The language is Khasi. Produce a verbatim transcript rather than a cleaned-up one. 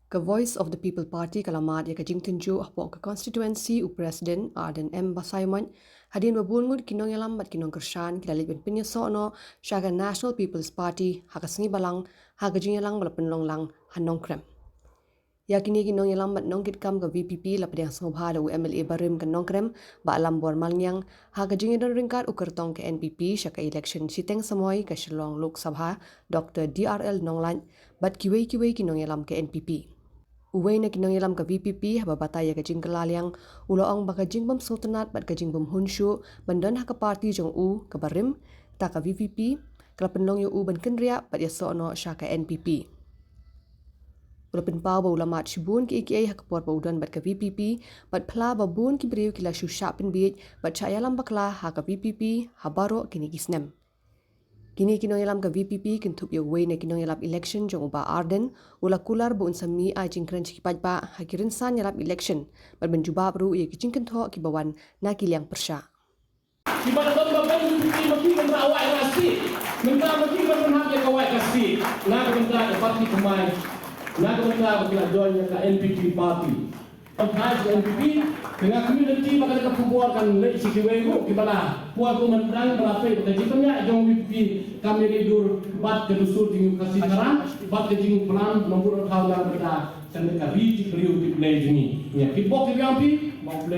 Ka Voice of the People Party ka la mad ïa ka jingtynjuh hapoh ka constituency u President Ardent M Basaiawmoit, hadien ba bun ngut ki nongïalam bad ki nongkyrshan ki la leit ban pynïasoh noh sha ka National People's Party ha ka sngi Balang, ha ka jingïalang ba la pynlong lang ha Nongkrem. Ïa kine ki nongïalam bad nongkitkam ka V P P la pdiang sngewbha da u M L A barim ka Nongkrem, Bah Lambor Malngiang, ha ka jingïadon ryngkat u kyrtong ka N P P sha ka election shiteng samoi ka Shillong Lok Sabha, Doctor D R L Nonglait, bad kiwei kiwei ki nongïalam ka N P P. Uwei na ki nongïalam ka V P P haba batai ïa ka jingkylla liang, u la ong ba ka jingbym sngewtynnad bad ka jingbym hun shuh ban don ha ka party jong u kaba rim, ta ka V P P ka la pynlong ïa u ban kynriah bad ïasoh noh sha ka N P P. U la pynpaw ba u la mad shibun kiei kiei ha ka por ba u don bad ka V P P, bad phla ba bun ki briew ki la shu shah pynbiej bad shah ïalam bakla ha ka V P P ha baroh kine ki snem. Kine ki nongïalam ka V P P kynthup ïa uwei na ki nongïalam election jong u Bah Ardent, u la kular ba un sa mih ai jingkren sha ki paidbah ha ki rynsan ïalam election, bad ban jubab ruh ïa ki jingkynthoh kiba wan na ki liang pyrshah. Kiba la don ba bun ki, ki, ki, mynta wai na si. Mynta ba ki ba pynhap ïa ka wai ka si. Na ka bynta ka party thymmai. Na ka bynta ba ki la join ïa ka N P P party. Tang ka N P P, tang ka community ba ka, ka khubor kan leit sha kiwei ruh kiba la. Khubor kumne tang ba la peit ba ka jingpynïaid jong V P P kam ïa dur bad ka dustur jong ka Khasi Khara, bad ka jingplan nombor thaw na ka bynta kan ka ri, ki briew, ki Blei jong ngi. Ïa ki bok ki biang phi, bok Blei.